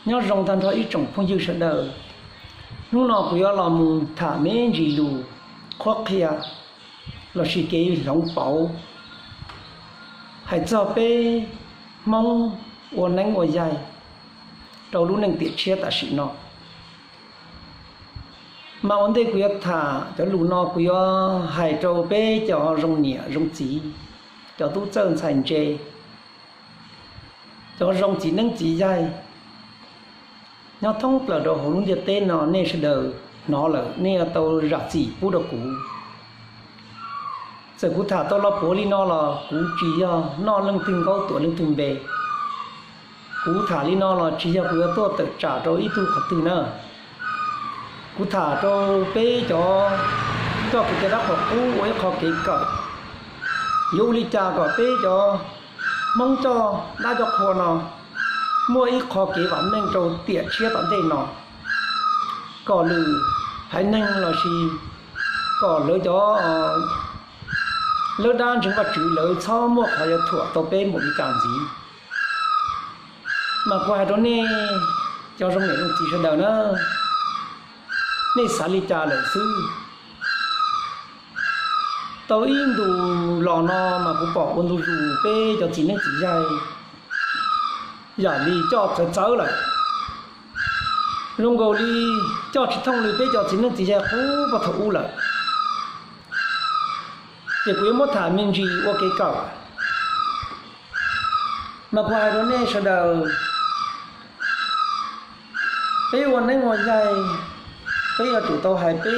Nyob zoo tag nrho ib tsoom phooj ywg sawv daws. Hnub no kuv yuav los mus tham me ntsis lus qhuab qhia lossis kev hloov pauv hais txog peb Hmoob ua neeb ua yaig rau lub neej tiam tshiab tam sim no. Mas ua ntej kuv yuav tham cov lus no kuv yuav hais rau peb cov zoo niam zoo txiv, cov tub txawj ntxhais ntse, cov zoo txiv neeb txiv yaig nyob thoob plaws rau hauv lub ntiaj teb no, nej sawv daws hnov lawm nej yuav tau zam txim pub rau kuv. Txawm kuv tham tau lo puav li no los kuv tsis yog noj leej twg nkaub tuav leej twg npe. Kuv tham li no los tsis yog kuv yuav tuaj tawm tsam rau ib tug qhov twg na. Kuv tham rau peb cov coj kwv tij dab qhuas qub ua ib qho kev kawm, yuav ua li cas kom peb cov Hmoob coj dab coj qhua no muaj ib qho kev vam meej rau tiam tshiab tom ntej no, kom lwm haiv neeg lossis kom lawv cov lawv dab ntseeg Vajtswv lawv txhob muaj qhov yuav thuam tau peb npaum li cas ntxiv. Mas kuv hais rau nej cov zoo niam zoo txiv sawv daws na, nej xav li cas lawm xwb. Tau ib ntus los no mas kuv pom ua ntu zus peb cov txiv neeb txiv yaig yam li coj txawv txawv lawm, zoo nkaus li coj tsis thooj li peb cov txiv neeb txiv yaig qub puag thaum ub lawm. Ces kuv yuav muab tham me ntsis ua kev kawm. Mas kuv hais rau nej sawv daws, peb ua neeb ua yaig, peb yuav tsum tau hais peb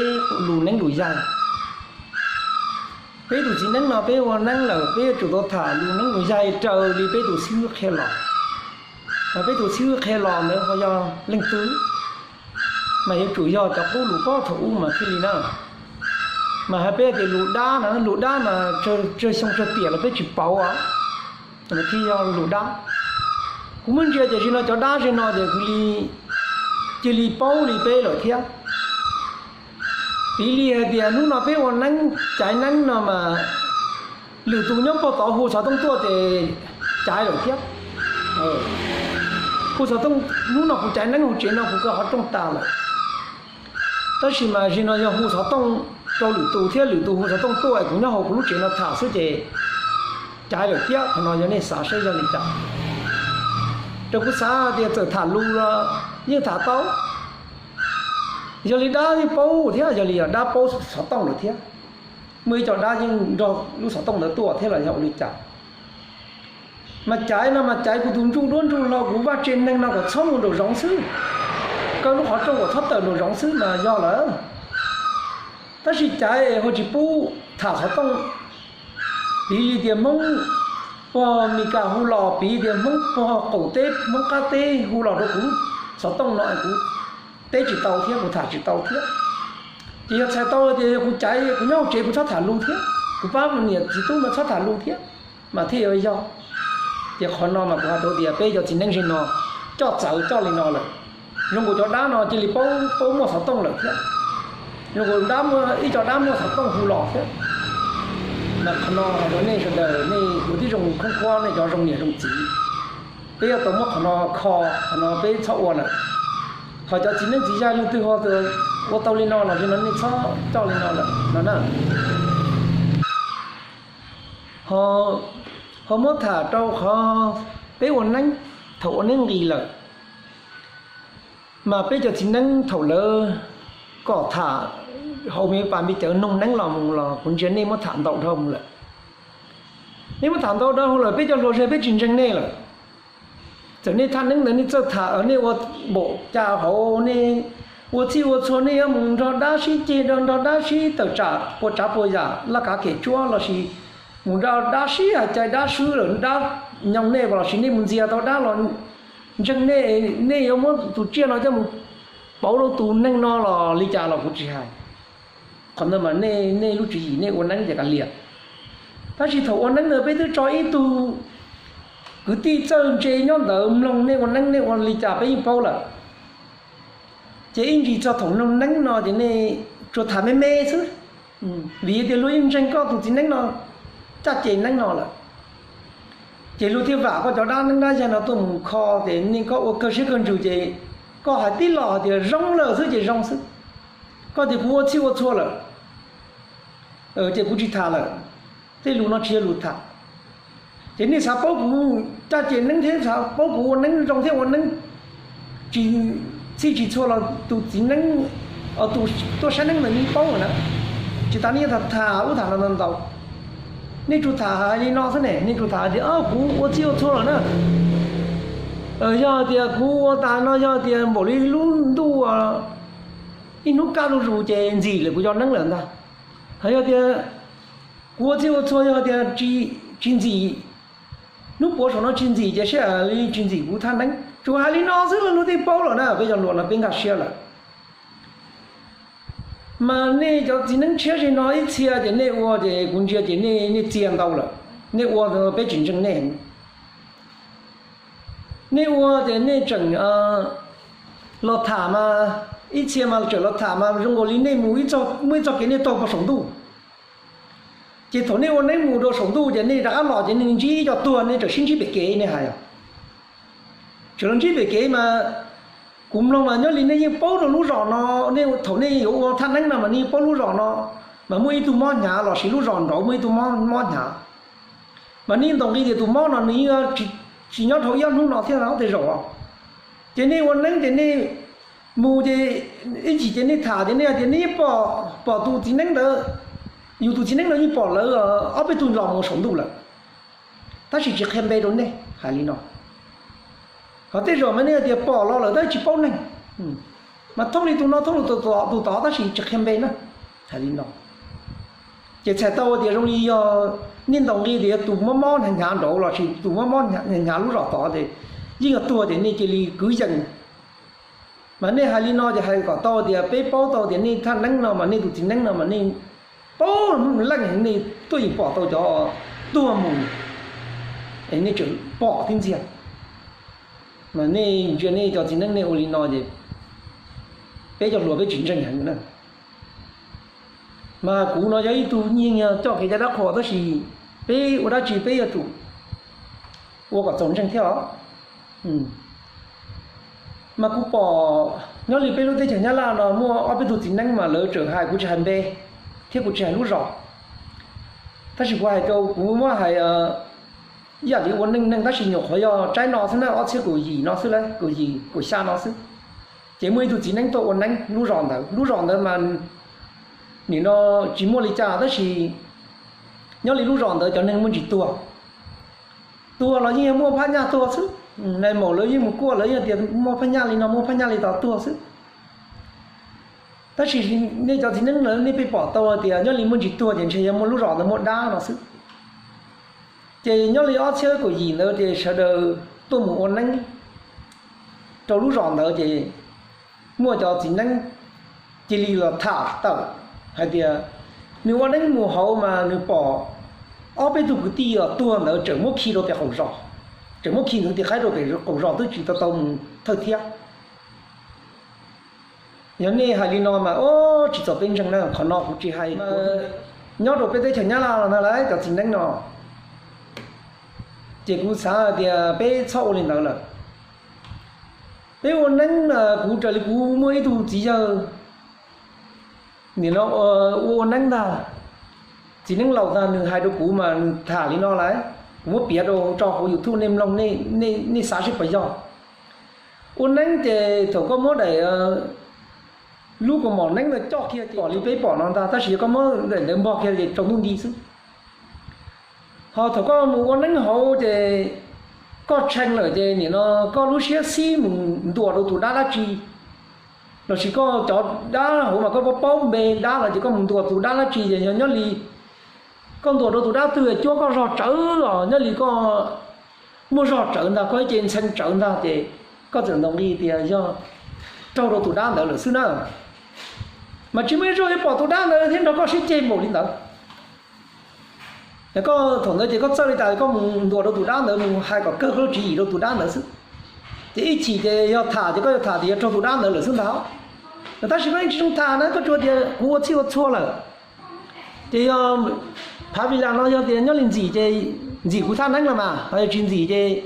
lus neeb lus yaig. Peb tus txiv neeb no peb ua neeb lawm peb yuav tsum tau tham lus neeb lus yaig raws li peb tus xib hwb qhia los. Mas peb tus xib hwb qhia los ntawd ho yog leej twg? Mas yuav tsum yog cov qub lus puag thaum ub mas thiaj li na. Mas hais peb tias lus dab no, lus dab mas tsawg xyoo tsawg tiam los peb tsis paub, mas thiaj yog lus dab. Kuv muab ntsia tiam sis no cov dab ze no ces cia li paub li peb lawm thiab. Piv li hais tias hnub no peb ua neeb caiv neeb no mas lwm tus nyob puag tod hu xov tooj tuaj ces caiv lawm thiab. Hu xov tooj, hnub no kuv caiv neeb hauv tsev no kuv kaw qhov rooj tas lawm. Tab sis mas ze no yog hu xov tooj rau lwm tus thiab lwm tus hu xov tooj tuaj kuv nyob hauv kuv lub tsev no tham xwb ces caiv lawm thiab. Qhov no yog nej xav saib yog li cas. Rau kuv xav tias txawm tham lus los yeej tham tau. Yog li dab yeej paub thiab, yog li yog dab paub xov tooj lawm thiab. Muaj ib co dab yeej nrog lub xov tooj ntawd tuaj thiab los yog ua li cas. Mas caiv no mas caiv kuv tus ntsuj duab ntsuj hlau kuv vaj tse neeg no kom txhob mus nraum zoov xwb, kaw lub qhov rooj kom txhob tawm nraum zoov xwb mas yog lawm. Tab sis caiv ho tsis pub tham xov tooj. Piv li tias Hmoob puag Mes Kas hu los, piv tias Hmoob puag qaum teb Hmoob qab teb hu los rau kuv xov tooj no kuv teb tsis tau thiab kuv tham tsis tau thiab. Ces yog txhais tau tias yog kuv caiv kuv nyob hauv tsev kuv txhob tham lus thiab, kuv pab niam txiv tub no txhob tham lus thiab mas thiaj yuav yog. Ces qhov no mas kuv hais rau tias peb cov txiv neeb ze no coj txawv coj li no lawm. Zoo nkaus cov dab no cia li paub, paub muaj xov tooj lawm thiab. Zoo nkaus dab muaj ib co dab muaj xov tooj hu los thiab. Mas qhov no hais rau nej sawv daws, nej ua tib zoo khoob khuab nej cov zoo niam zoo txiv. Peb yuav tau muab qhov no kho, qhov no peb txhob ua lawm. Ho cov txiv neeb txiv yaig leej twg ho ua tau li no los ze no nej txhob coj li no lawm no na. Ho muab tham rau qhov peb ua neeb, thaum ua neeb nqis lawm, mas peb cov txiv neeb thaum lawv kom tham hauv me pas me cawv noog neeb los mus los kuv ntsia nej muab tham ntau dhau mus lawm. Nej muab tham ntau dhau lawm peb cov hluas ze peb tsis ntseeg nej lawm. Txawm nej thaj neeb ntawd nej txawj tham, nej ua npaum cas hauv, nej ua txhij ua txhua nej yuav mus nrog dab sib ceg, nrog dab sib tawm tsam puas tsav puas yam laj kav kem tsuab lossis mus nrog dab sib hais cai dab swb lawm dab nyoog nej los sis nej mus ntxias tau dab los ntseeg nej, nej yuav muab tus tsiaj no coj mus pauv rau tus neeg no los li cas los kuv tsis hais. Qhov ntawd mas nej lub tswv yim nej ua neeb ces kav liam. Tab sis thaum ua neeb ntawd peb twb tso ib tug kwv tij txawj ntse nyob ntawd mloog nej ua neeb nej ua li cas peb yeej paub lawm. Ces ib ntsis txog thaum mloog neeb no ces nej tsuas tham me me xwb, vim tias luag yeej ntseeg koj tus txiv neeb no caj ces neeb no lawm. Ces luag thiaj vam koj cov dab neeb dab yaig no tuaj mus kho, ces nej koj ua kawg siab kawg ntsws ces koj hais tib lo hais tias zoo lawm xwb ces zoo xwb. Koj tias kuv ua txhij ua txhua lawm, ces kuv tsis tham lawm. Tej lus no tsis yog lus tham. Ces nej xav paub kuv caj ces neeb thiab xav paub kuv ua neeb zoo thiab ua neeb tsis txhij tsis txhua los tus txiv neeb, tus tuaj saib neeb ntawd nws paub lawm na. Tsis tas nej yuav tham ub tham no ntau ntau. Nej tsuas tham hais li no xwb ne, nej tsuas tham tias kuv ua txhij ua txhua lawm na. Yog tias kuv ua tas no yog tias npaum li lub ntuj ib hnub kaj zuj zus ces ntxim lawm kuv cov neeb lawm ntag. Hos yog tias kuv ua txhij ua txhua yog tias tsis ntxim, hnub puav saum no tsis ntxim ces sij hawm li tsis ntxim kuv thaj neeb. Tsuas hais li no xwb los luag thiaj paub lawm na, peb cov hluas no peb nkag siab lawm. Mas nej cov txiv neeb tshiab ze no ib txhia ces nej ua ces kuv ntsia ces nej txia ntau lawm, nej ua peb tsis ntseeg nej. Nej ua ces nej tseem los tham mas, ib txhia mas tseem los tham mas zoo nkaus li nej mus muaj ib txoj kev nej taug puag saum ntuj. Ces thaum nej ua neeb mus rau saum ntuj ces nej rov qab los ces nej ntsib cov tuag nej tseem sib ntsib pem kev nej hais. Tseem los ntsib pem kev mas kuv mloog mas nyob li nej yeej paub rau lub zos no, nej thaum nej yuav ua thaj neeb no mas nej yeej paub lub zos no mas muaj ib tug mob hnyav los sis lub zos nraud muaj ib tug mob hnyav. Mas nej ntaus nqi tias tus mob no nws yeej tsis nyob dhau ib ob hnub no thiab tej zaum. Ces nej ua neeb ces nej mus ces ib chim ces nej tham ces nej hais tias nej yeej pom, pom tus txiv neeb ntawd, yus tus txiv neeb no yeej pom lawv ob peb tug los mus saum ntuj lawm, tab sis tsis qhia npe rau nej, hais li no. Ho tej zaum mas nej hais tias pom los lawm tab sis tsis paub neeg, mas thoob li tus no thoob li tus tod tab sis tsis qhia npe na, hais li no. Ces txhais tau tias zoo li yog nej ntaus nqi tias yog tus mob mob hnyav nraud los sis tus mob mob hnyav lub zos tod ces yeej yog tuag ces nej cia li kwv yees. Mas nej hais li no ces hais kom tau tias peb paub tau tias nej thaj neeb no mas nej tus txiv neeb no mas nej paub leej nej tuaj yeej pom tau cov tuag mus, es nej tseem pom tib ntxiag. Mas nej ntsia nej cov txiv neeb nej ua li no ces peb cov hluas peb tsis ntseeg heev na. Mas kuv no yog ib tug nyiag coj kev cai dab qhuas tab sis peb ua dab tsi peb yuav tsum ua kom txaus ntseeg thiab os. Mas kuv pom nyob li peb lub teb chaws Nyab Laj no muaj ob peb tug txiv neeb mas lawv tseem hais, kuv tsis hais npe thiab kuv tsis hais lub zos, tab sis kuv hais rau kuv muab hais ib yam li ua neej neeg tab sis nyuam qhuav yog tsaib no xwb na, ob txhiab kaum yim no xwb, kaum yim kaum xya no xwb. Ces muaj ib tug txiv neeb tuaj ua neeb lub zos ntawd, lub zos ntawd mas nim no tsis muaj li cas tab sis nyob li lub zos ntawd cov neeg muaj ntsis tuag. Tuag los yeej yog muaj phab nyaj tuag xwb, nais maum lawv yeej mus kuaj lawv yeej tias muaj phab nyaj li no muaj phab nyaj li tod tuag xwb. Tab sis nej cov txiv neeb lawv nej pheej pom tau tias nyob li muaj ntsis tuag ces ntshe yog muaj lub zos ntawd muaj dab no xwb. Ces nyob li ob txhiab kaum yim ntawd ces sawv daws tuaj mus ua neeb rau lub zos ntawd ces muaj cov txiv neeb cia li los tham tawm hais tias nws ua neeb mus hauv mas nws pom ob peb tug kwv tij uas tuag ntawd tseem muab khi rau pem qaum zos, tseem muab khi ntxeev tis qaib rau pem qaum zos twb tsis tau tau mus thawj thiab. Yog nej hais li no mas o, tsis txaus peb ntseeg na, qhov no kuv tsis hais. Nyob rau peb teb chaws Nyab Laj los ntag lauj cov txiv neeb no, ces kuv xav hais tias peb txhob ua li ntawd lawm. Peb ua neeb na, kuv raws li kuv muaj ib tug txiv yawg nim no ua ua neeb ntag, txiv neeb laus ntag, nws hais rau kuv mas nws tham li no lawm, kuv muab piav rau tso hauv YouTube nej mloog, nej xav seb puas yog. Ua neeb ces thaum koj muab daim lub kaus mom neeb ntawd coj kiag ces pom li peb pom no ntag, tab sis yog koj muab daim ntawd npog kiag ces tsaus ntuj nti xwb. Ho thaum koj mus ua neeb hauv ces koj tshee lawm ces nim no koj lub siab xib mus ntuas rau tus dab dab tsi, lossis koj cov dab hauv mas koj paub paub npe dab lawm ces koj mus ntuas tus dab dab tsi ces yog nyob li koj ntuas rau tus dab twg cuab koj zog tsawv os, nyob li koj muaj zog tsawv ntag, koj ib ce ntxhee tsawv ntag ces koj txawm ntaus nqi tias yog raug rau tus dab ntawd lawm xwb na. Mas tsis muaj ib zaug yuav pom tus dab ntawd thiab nrog koj sib ceg npaum li ntawd. Koj thaum ntawd ces koj txawj li cas koj mus ntuas rau tus dab ntawd mus hais kom kawg koj lub tswv yim rau tus dab ntawd xwb. Ces ib chim ces yog tham ces koj yuav tham tias yog raug tus dab ntawd lawm xwb ntag. Tab sis koj yeej tsis zoo tham na, koj tsuas tias kuv ua txhij ua txhua lawm. Ces yog phav vi las no yog tias nyob li ntxim ces Ntxim kuv thaj neeb los mas, ho yog tsis ntxim ces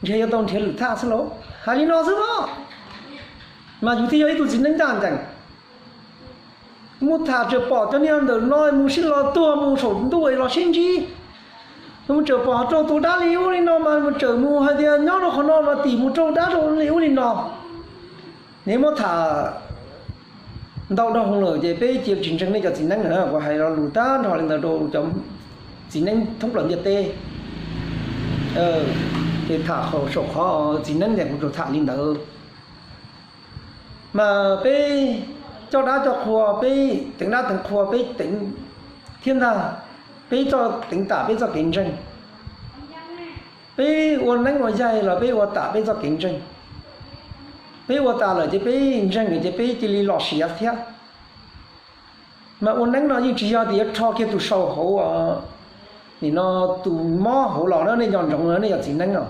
ntshe yuav tau nrhiav lwm thaj xwb lauj. Hais li no xwb os. Mas yus thiaj yog ib tug txiv neeb ncaj ncees. Mus tham txawm pom cov niag ntawm no mus sib los tuag mus saum ntuj los sib ntsib. Mus txawm pom raug tus dab li ub li no mas mus txawm mus hais tias nyob rau qhov no mas tim mus raug dab rau li ub li no. Nws muab tham ntau dhau hwv lawm ces peb cia tsis ntseeg nej cov txiv neeb na. Kuv hais lo lus tag nrho li ntawd rau cov txiv neeb thoob plaws ntiaj teb. Ces tham saum qhov txiv neeb ces kuv tsuas tham li ntawd. Mas peb coj dab coj qhua, peb teev dab teev qhua, peb teev thiab ntag. Peb txoj teev tam peb txoj kev ntseeg. Peb ua neeb ua yaig los peb ua tam peb txoj kev ntseeg. Peb ua tas lawm ces peb ntseeg lawm ces peb cia li los siav thiab. Mas ua neeb no yeej tsis yog tias yuav rho kiag tus sau hauv, nim no tus mob hauv los na, nej nco ntsoov nej yog txiv neeb no.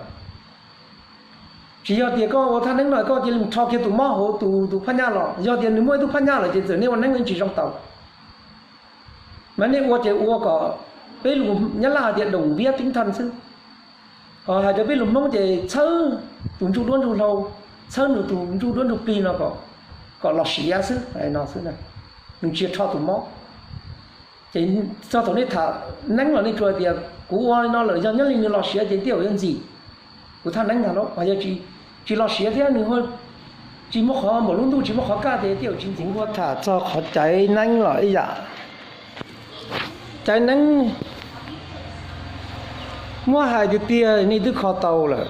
Tsis yog tias koj ua thaj neeb no koj cia li rho kiag tus mob hauv tus tus phaj nyaj los, yog tias nws muaj ib tug phaj nyaj lawm ces txawm nej ua neeb yeej tsis zoo tau. Mas nej ua ces ua kom peb lus Nyab Laj hais tias đồng viết tinh thần xwb. Ho hais rau peb lus Hmoob ces txhawb tus ntsuj duab ntsuj hlauv, txhawb nws tus ntsuj duab ntsuj plig no kom los siav xwb no xwb, nws tsis rho tus mob. Ces txog thaum nej tham neeb los nej tsuas hais tias kuv ua li no lawm yog nyob li nws los siav ces tej zaum yuav ntxim kuv thaj neeb ntag lauj. Ho yog tsis los siav thiab nws tsis muaj qhov npaum lub ntuj tsis muaj qhov kaj ces tej zaum tsis ntxim. Kuv tham txog qhov caiv neeb los ib yam. Caiv neeb muab hais tiag tiag nej twb kho tau lawm.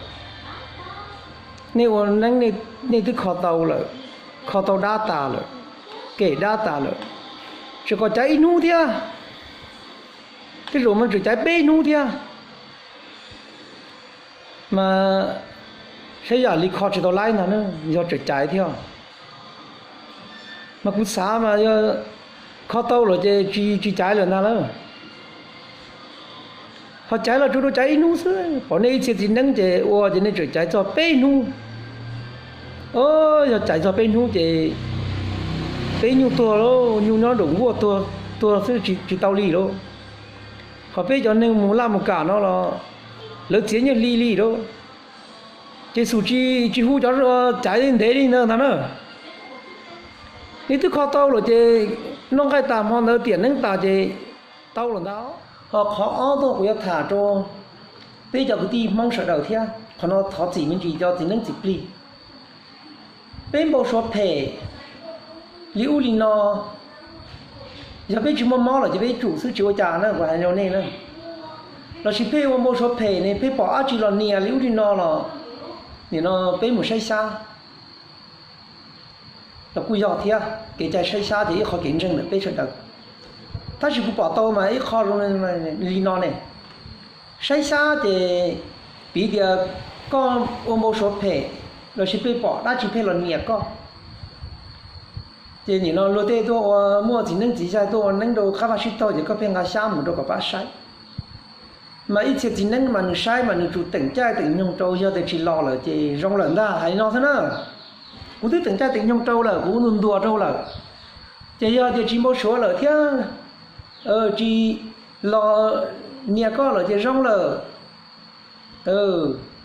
Nej ua neeb nej twb kho tau lawm, kho tau dab tas lawm, kem dab tas lawm. Tsis kom caiv ib hnub thiab, tej zaum mas tseem caiv peb hnub thiab. Mas saib yam li kho tsis tau laib ntag na, yog tseem caiv thiab. Mas kuv xav mas yog kho tau lawm ces tsis caiv lawm ntag lauj. Ho caiv los tsuas rau caiv ib hnub xwb, pom nej ib txhia txiv neeb ces ua ces nej tseem caiv txog peb hnub. Yog caiv txog peb hnub ces peb nyuj tuag lauj, nyuj nyob nraum nkuaj tuag xwb tsis tau li lauj. Ho peb cov neeg mus laj mus kam no los lawv txiav nyiaj hli li lauj. Ces xum tsis hu cov caiv ntev li ntawd ntag na. Nej twb kho tau lawm ces noj nqaij tas hmo ntawd tiam neeb tas ces tau lawm ntag. Ho qhov ob tuaj kuv yuav tham rau peb cov kwv tij Hmoob sawv daws thiab, qhov no thov txim me ntsis cov txiv neeb txiv plig. Peb npau suav phem li ub li no, yog peb tsis muaj mob lawm ces peb tsum xwb tsis ua cas na, kuv hais rau nej na. Lossis peb ua npau suav phem ne, peb pom dab tsi los nias li ub li no los, nim no peb mus saib xyab los kuj yog thiab. Kev cai saib xyab ces ib qho kev ntseeg ntawm peb sawv daws. Tab sis kuv pom tau mas ib qho zoo li no ne, saib xyab ces piv tias koj ua npau suav phem lossis peb pom dab tsi pheej los nias koj, ces nim no luag tej tuaj ua muaj txiv neeb txiv yaig tuaj ua neeb rau qab vaj sib taug ces koj pheej nqa xyab mus rau kom pab saib. Mas ib txhia txiv neeb mas nws saib mas nws tsum teem caij teem nyoog rau, yog tias tsis los lawm ces zoo lawm ntag, hais li no xwb na. Kuv twb teem caij teem nyoog rau lawm, kuv ntuas ntuas rau lawm, ces yog tias tsis npau suav lawm thiab tsis los nias koj lawm ces zoo lawm.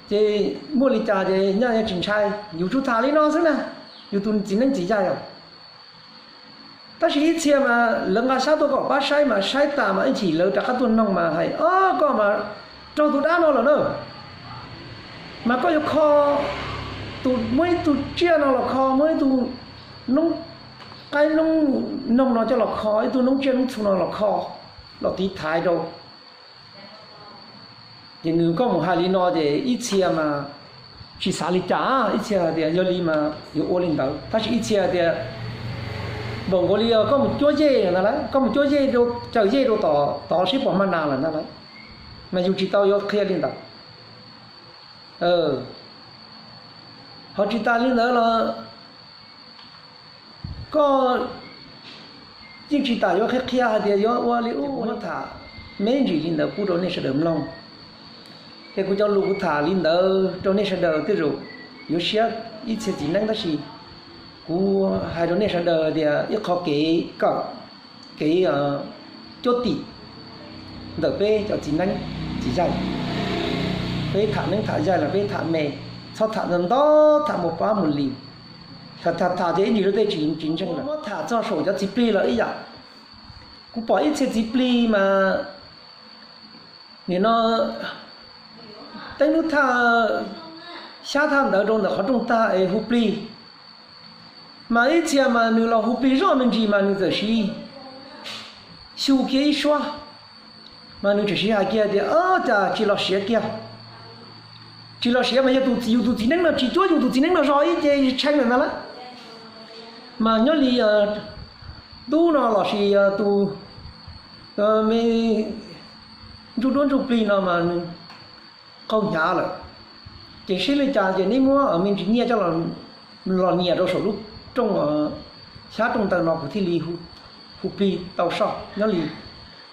Ces muaj li cas ces nyaj yuav tsis ntshai, yus tsuas tham li no xwb na, yus tus txiv neeb txiv yaig os. Tab sis ib txhia mas lawv nqa xyab tuaj kom pab saib mas saib tas mas ib chim lawv rov qab tuaj noog mas hais, o, koj mas raug tus dab no lawm na, mas koj yuav kho tus, muab ib tug tsiaj no los kho, muab ib tug noob qaib noob noog no coj los kho, ib tug noob tsiaj noob txhu no los kho, los tiv thaiv rau. Ces nws koj mus hais li no ces ib txhia mas tsis xav li cas, ib txhia hais tias yog li mas yuav ua li ntawd, tab sis ib txhia tias npaum nkaus li koj mus cuab yej ntag lauj, koj mus cuab yej, caws yej rau tom tod seb puas mag nas lawm ntag lauj, mas yus tsis tau yuav qhia li ntawd. Ho tsis tas li ntawd los koj yeej tsis tas yuav qhia qhia hais tias yuav ua li ub ua li no, tham me ntsis li ntawd pub rau nej sawv daws mloog. Es kuv cov lus kuv tham li ntawd rau nej sawv daws tej zaum yuav siab ib txhia txiv neeb, tab sis kuv hais rau nej sawv daws tias ib qho kev kawm, kev cuab tim ntawm peb cov txiv neeb. txiv yaig. Peb tham neeb tham yaig los peb tham me, txhob tham ntau ntau, tham mus pab mus li. Tham tham ces ib ntsis luag tej tsis tsis ntseeg lawm. Muab tham txog saum cov txiv plig los ib yam. Kuv pom ib txhia txiv plig mas nim no teeb lub thaj xyab thaj ntawd rau ntawm qhov rooj tag es hu plig. Mas ib txhia mas nws los hu plig zoj me ntsis mas nws txawm siv xyu kiag ib suab, mas nws txawm siv hais kiag tias, Cas tsis los siav kiag? Tsis los siav mas yog tus txiv, yus tus txiv neeb no tsis cuab yus tus txiv neeb no zog ib ce tshee lawm ntag lauj. Mas nyob li tub no lossis tus me ntsuj duab ntsuj plig no mas nws qaug hnyav lawm. Ces saib li cas ces neb muab me ntsis nyiaj coj los nias rau saum lub rooj, xyab rooj ntawd no kuv thiaj li hu plig tau soj. Nyob li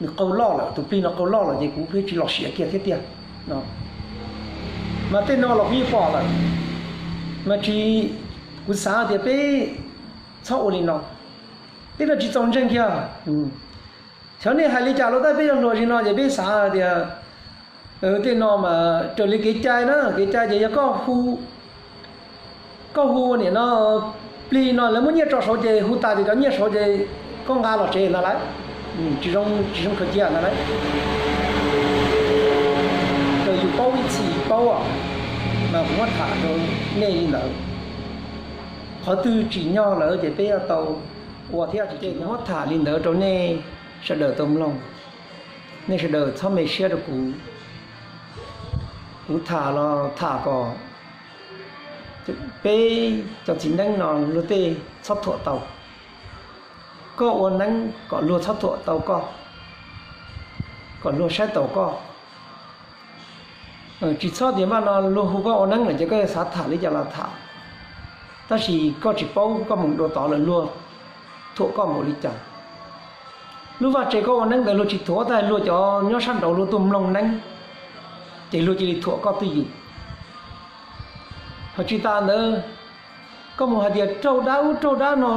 nws qaug loj lawm, tus plig no qaug loj lawm ces kuv thiaj tsis los siav kiag thiab tiag. Mas tej no los kuv yeej pom lawm, mas tsis, kuv xav tias peb txhob ua li no, tej no tsis txaus ntseeg kiag. Xyov nej hais li cas los tab peb cov hluas zim no ces peb xav tias tej no mas raws li kev cai na, kev cai ces yog koj hu, koj hu nim no plig no lawv muab nyiaj tso saud ces hu tas ces cov nyiaj saud ces koj nqa los tsev ntag lauj. Tsis zoo, tsis zoo khaws cia ntag lauj. Raws yus paub ib txhis paub os, mas kuv muab tham rau nej li ntawd. Qhov twg tsim nyog lawm ces peb yuav tau ua thiab tsis ces kuv muab tham li ntawd rau nej sawv daws tau mloog. Nej sawv daws txhob me siab rau kuv. Kuv tham los tham kom peb cov txiv neeb no luag tej txhob thuam tau. Koj ua neeb kom luag txhob thuam tau koj, kom luag saib taus koj. Tsis txhob tias npaj no luag hu koj ua neeb lawm ces koj yuav xav tham li cas los tham, tab sis koj tsis paub koj mus dua tod lawm luag thuam koj npaum li cas. Lub vaj tse koj ua neeb ntawd luag tsis thuam tab sis luag cov nyob sab nraud luag tuaj mloog neeb, ces luag cia li thuam koj twj ywm. Ho tsis tas ntawd, koj mus hais tias raug dab ub raug dab no,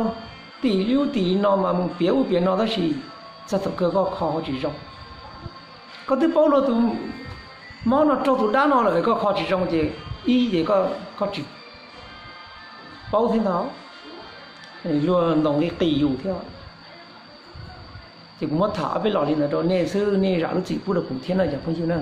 tim ub tim no mas mus piav ub piav no tab sis txog thaum kawg koj kho tsis zoo. Koj twb paub luag tus mob no raug tus dab no lawm koj kho tsis zoo ces ib ces koj tsis paub thiab ntag, luag ntaus nqi qis yus thiab. Ces kuv muab tham ob peb los li ntawd rau nej xwb, nej zam lub txim pub rau kuv thiab na cov phooj ywg na.